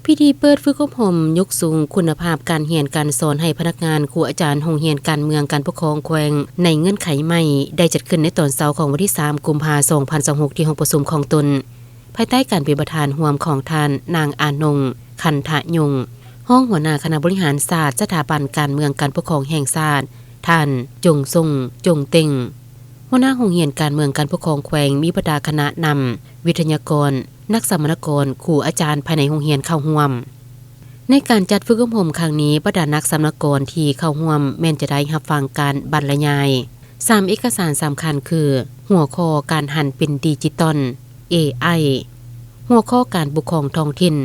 ພິທີເປີດຝຶກອົບຮົມຍົກສູງຄຸນນະພາບການຮຽນການສອນໃຫ້ພະນັກງານ, ຄູອາຈານໂຮງຮຽນການເມືອງການປົກຄອງແຂວງໃນເງື່ອນໄຂໃໝ່ ໄດ້ຈັດຂຶ້ນໃນຕອນເຊົ້າຂອງວັນທີສາມ ກຸມພາ ສອງພັນຊາວຫົກ ທີ່ຫ້ອງປະຊຸມຂອງຕົນ, ພາຍໃຕ້ການເປັນປະທານຮ່ວມຂອງທ່ານ ນາງ ອານົງ ຄັນທະຍົງ ຮອງຫົວໜ້າຄະນະບໍລິຫານສາດ ສະຖາບັນການເມືອງການປົກຄອງແຫ່ງຊາດ, ທ່ານ ຈົງຊົງ ຈົງເຕັງ ຫົວໜ້າໂຮງຮຽນການເມືອງການປົກຄອງແຂວງ, ມີບັນດາຄະນະນຳ, ວິທະຍາກອນ, ນັກສຳມະນາກອນ, ຄູອາຈານພາຍໃນໂຮງຮຽນເຂົ້າຮ່ວມ. ໃນການຈັດຝຶກອົບຮົມຄັ້ງນີ້, ບັນດານັກສຳມະນາກອນທີ່ເຂົ້າຮ່ວມແມ່ນຈະໄດ້ຮັບຟັງການບັນລະຍາຍ ສາມເອກະສານສຳຄັນຄື ຫົວຂໍ້ການຫັນເປັນດິຈິຕອນ, ເອໄອ, ຫົວຂໍ້ການປົກຄອງທ້ອງຖິ່ນ,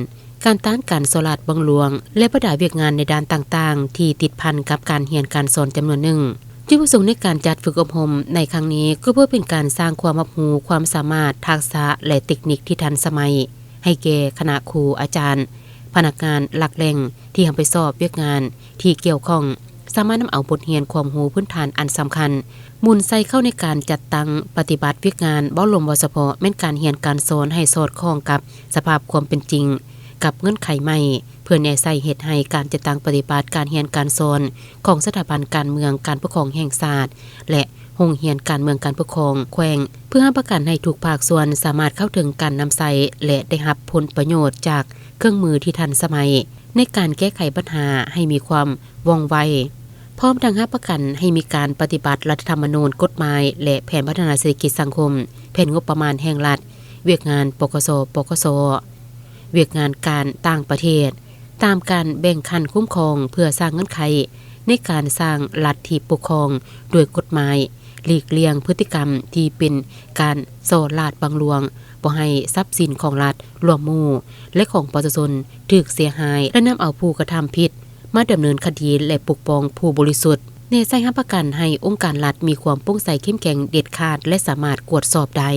ການຕ້ານການສໍ້ລາດບັງຫຼວງ ແລະ ບັນດາວຽກງານໃນດ້ານຕ່າງໆ ທີ່ຕິດພັນກັບການຮຽນການສອນຈຳນວນໜຶ່ງ. ຈຸດປະສົງໃນການຈັດຝຶກອົບຮົມໃນຄັ້ງນີ້ ກໍເພື່ອເປັນການສ້າງຄວາມຮັບຮູ້, ຄວາມສາມາດ, ທັກສະ ແລະ ເຕັກນິກທີ່ທັນສະໄໝ ໃຫ້ແກ່ຄະນະຄູອາຈານ, ພະນັກງານຫຼັກແຫຼ່ງທີ່ຮັບຜິດຊອບວຽກງານທີ່ກ່ຽວຂ້ອງ ສາມາດນຳເອົາບົດຮຽນຄວາມຮູ້ພື້ນຖານອັນສຳຄັນ ໝູນໃສ່ເຂົ້າໃນການຈັດຕັ້ງປະຕິບັດວຽກງານ, ເວົ້າລວມເວົ້າສະເພາະແມ່ນການຮຽນການສອນໃຫ້ສອດຄ່ອງກັບສະພາບຄວາມເປັນຈິງ, ກັບເງື່ອນໄຂໃໝ່, ເພື່ອແນໃສ່ເຮັດໃຫ້ການຈັດຕັ້ງປະຕິບັດການຮຽນການສອນຂອງສະຖາບັນການເມືອງການປົກຄອງແຫ່ງຊາດ ແລະ ໂຮງຮຽນການເມືອງການປົກຄອງແຂວງ ເພື່ອຮັບປະກັນໃຫ້ທຸກພາກສ່ວນສາມາດເຂົ້າເຖິງການນຳໃຊ້ ແລະ ໄດ້ຮັບຜົນປະໂຫຍດຈາກເຄື່ອງມືທີ່ທັນສະໄໝ ໃນການແກ້ໄຂບັນຫາໃຫ້ມີຄວາມວ່ອງໄວ, ພ້ອມທັງຮັບປະກັນໃຫ້ມີການປະຕິບັດລັດຖະທຳມະນູນ, ກົດໝາຍ ແລະ ແຜນພັດທະນາເສດຖະກິດສັງຄົມ, ແຜນງົບປະມານແຫ່ງລັດ, ວຽກງານ ປກສ, ປກສ, ວຽກງານການຕ່າງປະເທດ ຕາມການແບ່ງຂັ້ນຄຸ້ມຄອງ ເພື່ອສ້າງເງື່ອນໄຂໃນການສ້າງລັດທີ່ປົກຄອງໂດຍກົດໝາຍ, ຫຼີກລ່ຽງພຶດຕິກຳທີ່ເປັນການສໍ້ລາດບັງຫຼວງ, ບໍ່ໃຫ້ຊັບສິນຂອງລັດ, ລວມໝູ່ ແລະ ຂອງປະຊາຊົນຖືກເສຍຫາຍ ແລະ ນຳເອົາຜູ້ກະທຳຜິດມາດຳເນີນຄະດີ ແລະ ປົກປ້ອງຜູ້ບໍລິສຸດ, ແນໃສ່ຮັບປະກັນໃຫ້ອົງການລັດມີຄວາມໂປ່ງໃສເຂັ້ມແຂງເດັດຂາດ ແລະ ສາມາດກວດສອບໄດ້.